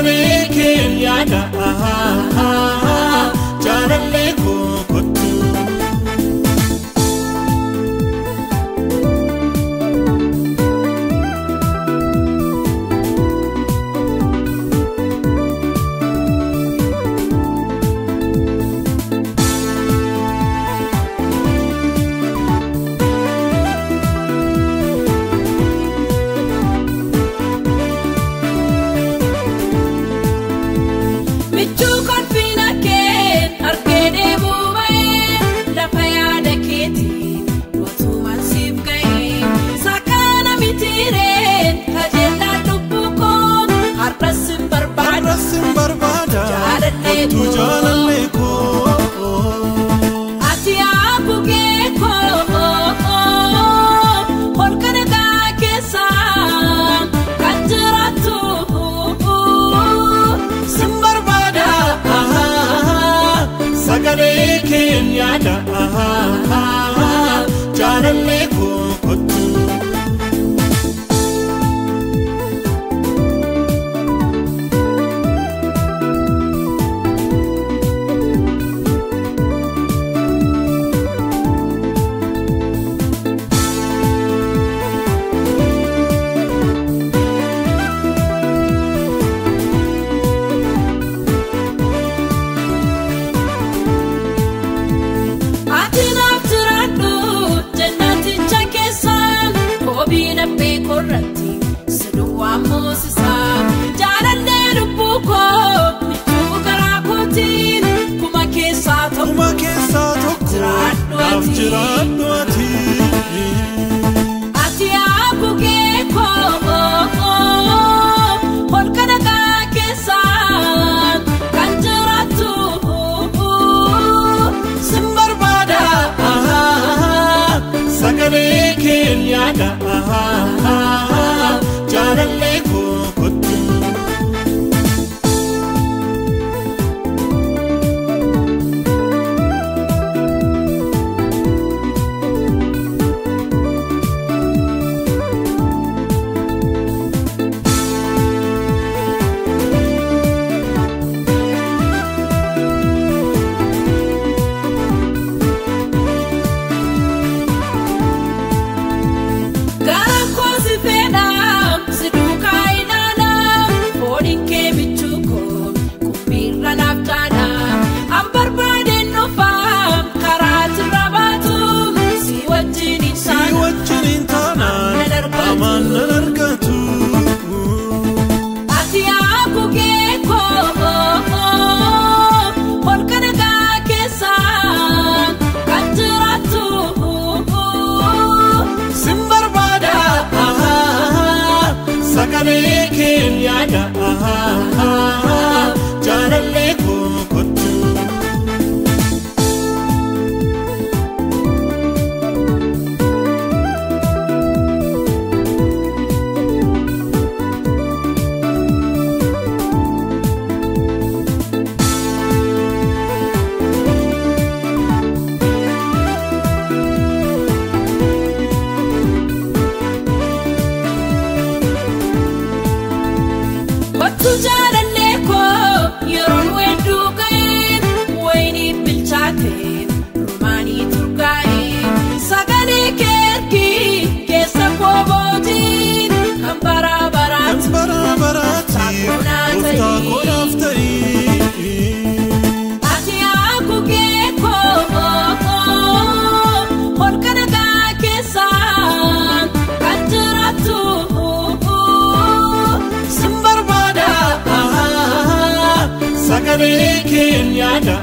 Sagalee keen yaada jaalallee koo kottu. Kottu jaalallee koo. Ati akukee koo holqa dhagaa keessa kan jiraattu. Sin barbaada sagalee keen yaada jaalallee koo kottu. Kuma keessaa tokko naaf jiraadhu ati. Ati akukee koo holqa dhagaa keessa kan jiraattu. Sin barbaada sagalee keen yaada jaalallee koo kottu. Ati akukee koo holqa dhagaa keessa kan jiraattu. Sin barbaada sagalee keen yaada jaalallee koo kottu. Kottu jaalallee koo yeroon weedduu ga'ee wayinii bilchaate rumaanii turgaa'ee sagalee kee ergii keessa koo boojii kan bara baraatti Kan bara baraatti gooftaa koo naaf ta'i. Ati akukee koo holqa dhagaa keessa kan jiraattu. Sin barbaada sagalee keen yaada.